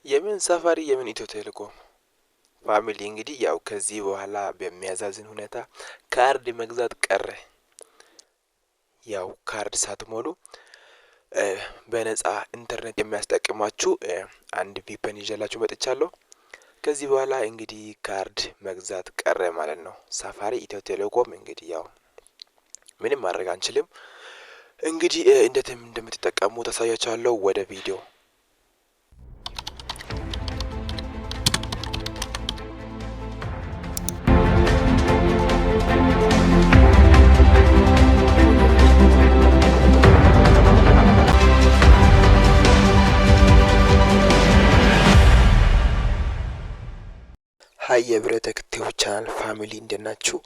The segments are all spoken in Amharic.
የምን ሳፋሪ፣ የምን ኢትዮ ቴሌኮም family! እንግዲህ ያው ከዚህ በኋላ በሚያሳዝን ሁኔታ ካርድ መግዛት ቀረ። ያው ካርድ ሳትሞሉ በነጻ ኢንተርኔት የሚያስጠቅማችሁ አንድ VPN ይዤላችሁ መጥቻለሁ። ከዚህ በኋላ እንግዲህ ካርድ መግዛት ቀረ ማለት ነው። ሳፋሪ፣ ኢትዮ ቴሌኮም እንግዲህ ያው ምንም ማድረግ አንችልም። እንግዲህ እንዴት እንደምትጠቀሙ ታሳያችኋለሁ። ወደ ቪዲዮ። Hi የብረተክ Tube channel family፣ እንዴት ናችሁ?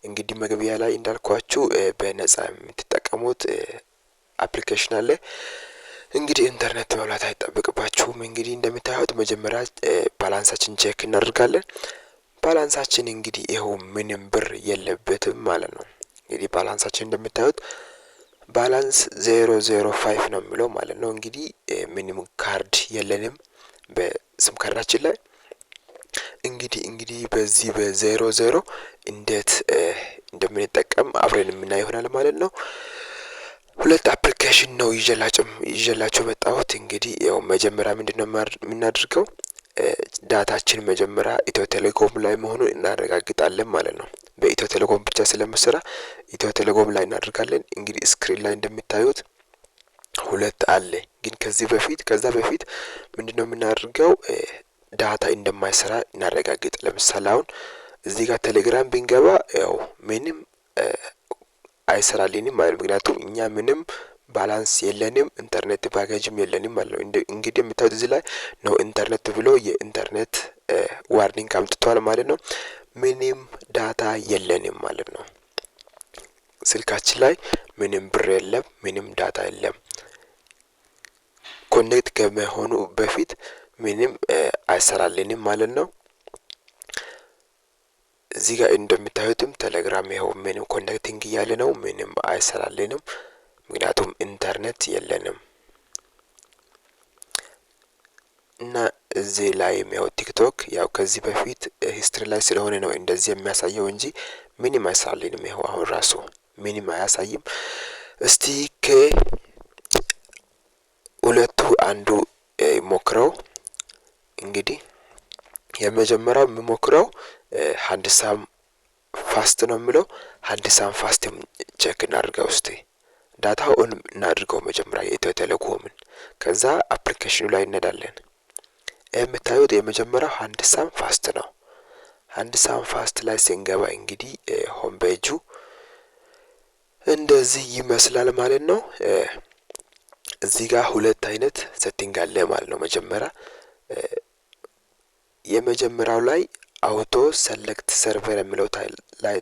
እንግዲህ መግቢያ ላይ እንዳልኳችሁ በነጻ የምትጠቀሙት application አለ። እንግዲህ ኢንተርኔት መሙላት አይጠበቅባችሁም። እንግዲህ እንደምታዩት መጀመሪያ balance ኣችን check እናደርጋለን። Balance ኣችን እንግዲህ ይኸው ምንም ብር የለበትም ማለት ነው። እንግዲህ balance ኣችን እንደምታዩት balance 005 ነው የሚለው ማለት ነው። እንግዲህ ምንም ካርድ የለንም በስም ካርዳችን ላይ። እንግዲህ በዚህ በ00 እንዴት እንደምንጠቀም አብረን የምናይ ይሆናል ማለት ነው። ሁለት application ነው ይዤላችሁ መጣሁት። እንግዲህ ያው መጀመሪያ ምንድነው የምናደርገው? Data ኣችን መጀመሪያ ኢትዮ ቴሌኮም ላይ መሆኑን እናረጋግጣለን ማለት ነው። በኢትዮ ቴሌኮም ብቻ ስለምሰራ ኢትዮ ቴሌኮም ላይ እናደርጋለን። እንግዲህ screen ላይ እንደምታዩት ሁለት አለ። ግን ከዚህ በፊት ከዛ በፊት ምንድነው የምናደርገው? Data እንደማይሰራ እናረጋግጥ። ለምሳሌ አሁን እዚህ ጋር ቴሌግራም ብንገባ ያው ምንም አይሰራልንም ማለት ነው። ምክንያቱም እኛ ምንም balance የለንም፣ ኢንተርኔት ፓኬጅም የለንም ማለት ነው። እንግዲህ የምታዩት እዚህ ላይ no internet ብሎ የኢንተርኔት warning አምጥቷል ማለት ነው። ምንም data የለንም ማለት ነው። ስልካችን ላይ ምንም ብር የለም፣ ምንም data የለም። Connect ከመሆኑ በፊት ምንም አይሰራልንም ማለት ነው። እዚህ ጋር እንደምታዩትም ቴሌግራም ይኸው ምንም connecting እያለ ነው፣ ምንም አይሰራልንም። ምክንያቱም ኢንተርኔት የለንም። እና እዚህ ላይም ያው ቲክቶክ ያው ከዚህ በፊት history ላይ ስለሆነ ነው እንደዚህ የሚያሳየው እንጂ ምንም አይሰራልንም። ይኸው አሁን ራሱ ምንም አያሳይም። እስቲ ከሁለቱ አንዱ ሞክረው። እንግዲህ የመጀመሪያው የምሞክረው Handsome Fast ነው የሚለው። Handsome Fast check እናድርገው እስቲ። Data on እናድርገው መጀመሪያ የኢትዮ ቴሌኮምን፣ ከዛ application ኑ ላይ እንሄዳለን። የምታዩት የመጀመሪያው Handsome Fast ነው። Handsome Fast ላይ ስንገባ እንግዲህ home page ኡ እንደዚህ ይመስላል ማለት ነው። እዚህ ጋር ሁለት አይነት setting አለ ማለት ነው። መጀመሪያ የመጀመሪያው ላይ auto select server የሚለው ላይ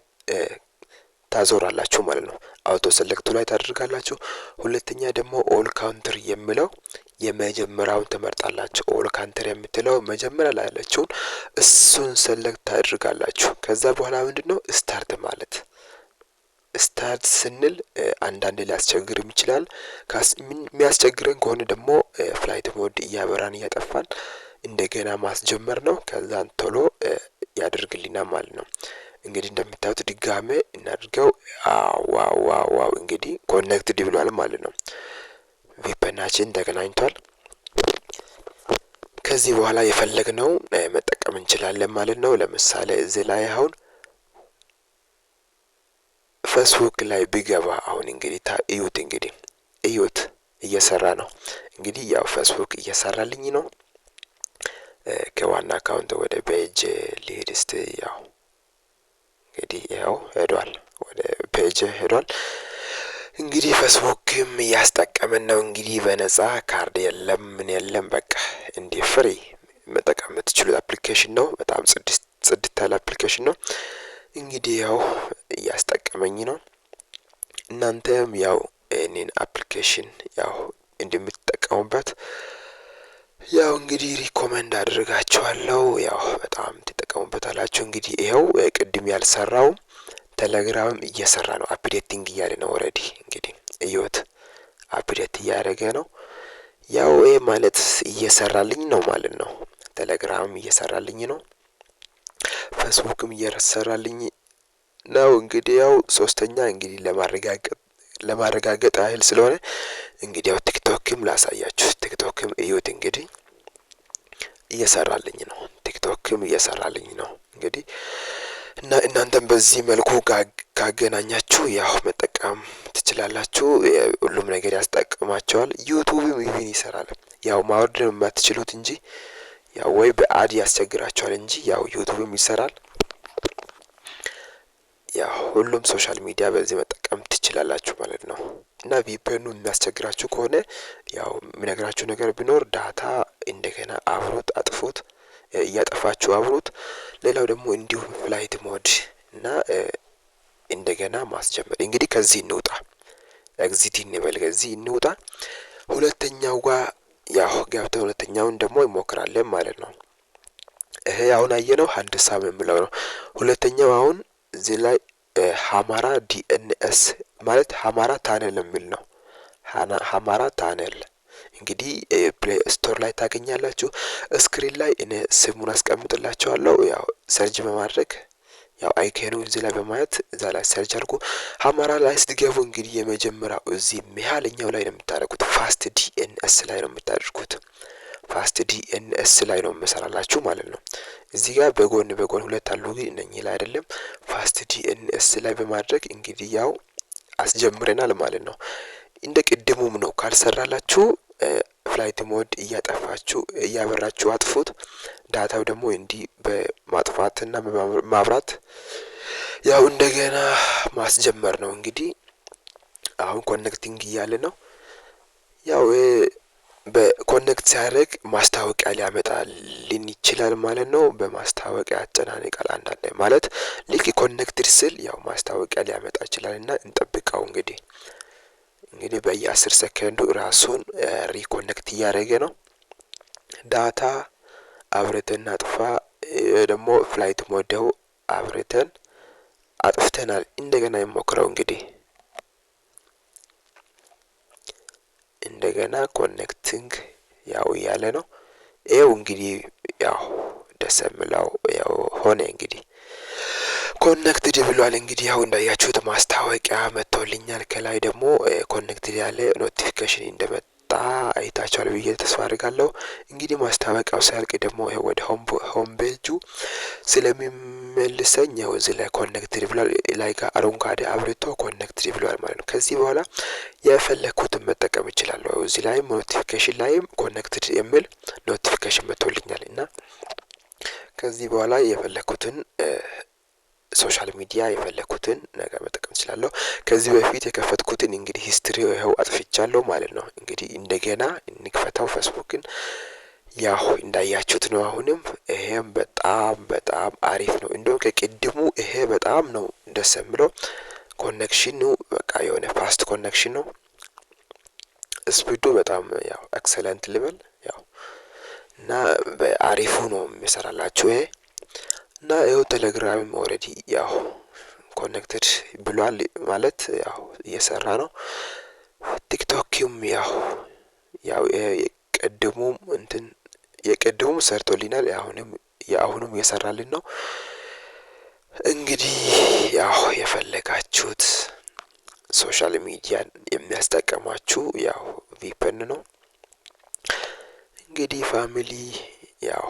ታዞራላችሁ ማለት ነው። Auto select ኡ ላይ ታደርጋላችሁ። ሁለተኛ ደግሞ all country የሚለው የመጀመሪያውን ትመርጣላችሁ። All country የምትለው መጀመሪያ ላይ ያለችውን እሱን select ታደርጋላችሁ። ከዛ በኋላ ምንድን ነው start ማለት። Start ስንል አንዳንዴ ሊያስቸግርም ይችላል። የሚያስቸግረን ከሆነ ደግሞ flight mode እያበራን እያጠፋን እንደገና ማስጀመር ነው። ከዛን ቶሎ ያደርግልናል ማለት ነው። እንግዲህ እንደምታዩት ድጋሜ እናድርገው። Wow፣ እንግዲህ connected ብሏል ማለት ነው። VPN ኣችን ተገናኝቷል። ከዚህ በኋላ የፈለግነው መጠቀም እንችላለን ማለት ነው። ለምሳሌ እዚህ ላይ አሁን ፌስቡክ ላይ ቢገባ አሁን እንግዲህ እዩት፣ እንግዲህ እዩት፣ እየሰራ ነው። እንግዲህ ያው ፌስቡክ እየሰራልኝ ነው። ከዋና account ወደ page ሊሄድ እስቲ። ያው እንግዲህ ያው ሄዷል፣ ወደ page ሄዷል። እንግዲህ ፌስቡክም እያስጠቀመን ነው። እንግዲህ በነጻ፣ ካርድ የለም፣ ምን የለም፣ በቃ እንዲህ free መጠቀም የምትችሉት application ነው። በጣም ጽድት ያለ application ነው። እንግዲህ ያው እያስጠቀመኝ ነው። እናንተም ያው እኔን application ያው እንደምትጠቀሙበት ያው እንግዲህ recommend አድርጋችኋለሁ። ያው በጣም ትጠቀሙበታላችሁ። እንግዲህ ይኸው ቅድም ያልሰራው ቴሌግራምም እየሰራ ነው። Updating እያለ ነው። Already እንግዲህ እዩት፣ update እያደረገ ነው። ያው ይሄ ማለት እየሰራልኝ ነው ማለት ነው። ቴሌግራም እየሰራልኝ ነው። ፌስቡክም እየሰራልኝ ነው። እንግዲህ ያው ሶስተኛ እንግዲህ ለማረጋገጥ ያህል ስለሆነ እንግዲህ ያው ቲክቶክም ላሳያችሁ። ቲክቶክም እዩት እንግዲህ እየሰራልኝ ነው። ቲክቶክም እየሰራልኝ ነው። እንግዲህ እና እናንተም በዚህ መልኩ ካገናኛችሁ ያው መጠቀም ትችላላችሁ። ሁሉም ነገር ያስጠቅማቸዋል። ዩቱብም even ይሰራል። ያው ማውረድ ነው የማትችሉት እንጂ ያው ወይ በ ad ያስቸግራቸዋል እንጂ ያው ዩቱብም ይሰራል። ያው ሁሉም social media በዚህ መጠቀም ትችላላችሁ ማለት ነው። እና VPN ኑ የሚያስቸግራችሁ ከሆነ ያው የሚነግራችሁ ነገር ቢኖር data እንደገና አብሩት፣ አጥፉት፣ እያጠፋችሁ አብሩት። ሌላው ደግሞ እንዲሁም flight mode እና እንደገና ማስጀመር። እንግዲህ ከዚህ እንውጣ፣ exit እንበል፣ ከዚህ እንውጣ። ሁለተኛው ጋር ያው ገብተን ሁለተኛውን ደግሞ እንሞክራለን ማለት ነው። ይሄ አሁን አየነው handsome የሚለው ነው። ሁለተኛው አሁን እዚህ ላይ ሀማራ DNS ማለት ሀማራ tunnel የሚል ነው። ሀማራ tunnel እንግዲህ Play Store ላይ ታገኛላችሁ። Screen ላይ እኔ ስሙን አስቀምጥላችኋለሁ። ያው search በማድረግ ያው icon ኑ እዚህ ላይ በማየት እዛ ላይ search አድርጉ። ሀማራ ላይ ስትገቡ እንግዲህ የመጀመሪያው እዚህ መሀለኛው ላይ ነው የምታደርጉት። Fast DNS ላይ ነው የምታደርጉት። Fast DNS ላይ ነው የምሰራላችሁ ማለት ነው። እዚህ ጋር በጎን በጎን ሁለት አሉ፣ ግን እነኚህ ላይ አይደለም። Fast DNS ላይ በማድረግ እንግዲህ ያው አስጀምረናል ማለት ነው። እንደ ቅድሙም ነው። ካልሰራላችሁ flight mode እያጠፋችሁ እያበራችሁ አጥፉት። Data ው ደግሞ እንዲህ በማጥፋትና በማብራት ያው እንደገና ማስጀመር ነው። እንግዲህ አሁን connecting እያለ ነው። ያው በ connect ሲያደርግ ማስታወቂያ ሊያመጣልን ይችላል ማለት ነው። በማስታወቂያ ያጨናንቃል አንዳንዴ ማለት ልክ connected ስል ያው ማስታወቂያ ሊያመጣ ይችላል እና እንጠብቀው። እንግዲህ በየ10 ሰከንዱ ራሱን reconnect እያደረገ ነው። Data አብርተን አጥፋ ደግሞ flight mode ው አብርተን አጥፍተናል። እንደገና የሞክረው እንግዲህ እንደገና connecting ያው እያለ ነው። ይኸው እንግዲህ ያው ደስ የሚለው ያው ሆነ እንግዲህ connected ብሏል። እንግዲህ ያው እንዳያችሁት ማስታወቂያ መጥቶልኛል። ከላይ ደግሞ connected ያለ notification እንደመጣ አይታችኋል ብዬ ተስፋ አድርጋለሁ። እንግዲህ ማስታወቂያው ሲያልቅ ደግሞ ይኸው ወደ home page ኡ ስለሚመልሰኝ ያው እዚህ ላይ connected ብሏል። ላይ ጋር አረንጓዴ አብርቶ connected ብሏል ማለት ነው። ከዚህ በኋላ የፈለኩትን መጠቀም እችላለሁ። እዚህ ላይም notification ላይም connected የሚል notification መጥቶልኛል እና ከዚህ በኋላ የፈለኩትን social media የፈለኩትን ነገር መጠቀም እችላለሁ። ከዚህ በፊት የከፈትኩትን እንግዲህ history ይኸው አጥፍቻለሁ ማለት ነው። እንግዲህ እንደገና እንክፈተው ፌስቡክን። ያው እንዳያችሁት ነው። አሁንም ይሄም በጣም በጣም አሪፍ ነው። እንደውም ከቅድሙ ይሄ በጣም ነው ደስ የሚለው። Connection ኑ በቃ የሆነ fast connection ነው። Speed ኡ በጣም ያው excellent ልበል ያው እና በአሪፉ ነው የሚሰራላችሁ ይሄ እና ይኸው ቴሌግራምም already ያው connected ብሏል ማለት ያው እየሰራ ነው። ቲክቶክም ያው የቅድሙም እንትን የቅድሙም ሰርቶልናል አሁንም የአሁኑም እየሰራልን ነው። እንግዲህ ያው የፈለጋችሁት social media ን የሚያስጠቅማችሁ ያው VPN ነው። እንግዲህ family ያው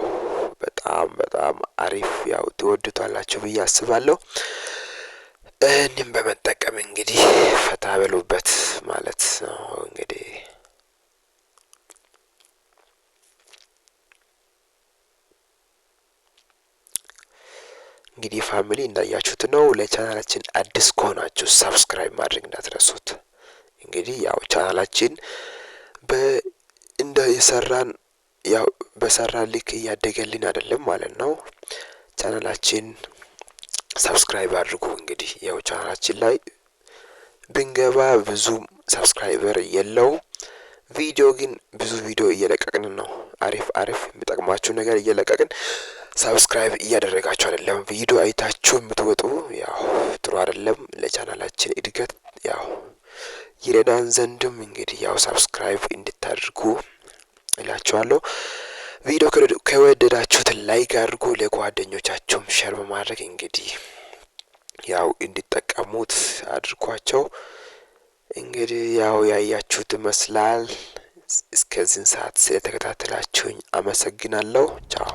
በጣም በጣም አሪፍ ያው ትወዱታላችሁ ብዬ አስባለሁ። እኔም በመጠቀም እንግዲህ ፈታ በሉበት ማለት ነው። እንግዲህ family እንዳያችሁት ነው። ለቻናላችን አዲስ ከሆናችሁ subscribe ማድረግ እንዳትረሱት። እንግዲህ ያው ቻናላችን እንደ የሰራን ያው በሰራን ልክ እያደገልን አይደለም ማለት ነው። ቻናላችን subscribe አድርጉ። እንግዲህ ያው ቻናላችን ላይ ብንገባ ብዙ subscriber የለውም። ቪዲዮ ግን ብዙ ቪዲዮ እየለቀቅን ነው። አሪፍ አሪፍ የሚጠቅማችሁ ነገር እየለቀቅን subscribe እያደረጋችሁ አይደለም። ቪዲዮ አይታችሁ የምትወጡ ያው ጥሩ አይደለም ለቻናላችን እድገት ያው ይረዳን ዘንድም እንግዲህ ያው subscribe እንድታደርጉ እላችኋለሁ። ቪዲዮ ከወደዳችሁት like አድርጉ፣ ለጓደኞቻችሁም share በማድረግ እንግዲህ ያው እንዲጠቀሙት አድርጓቸው። እንግዲህ ያው ያያችሁት ይመስላል። እስከዚህን ሰዓት ስለተከታተላችሁኝ አመሰግናለሁ። ቻው።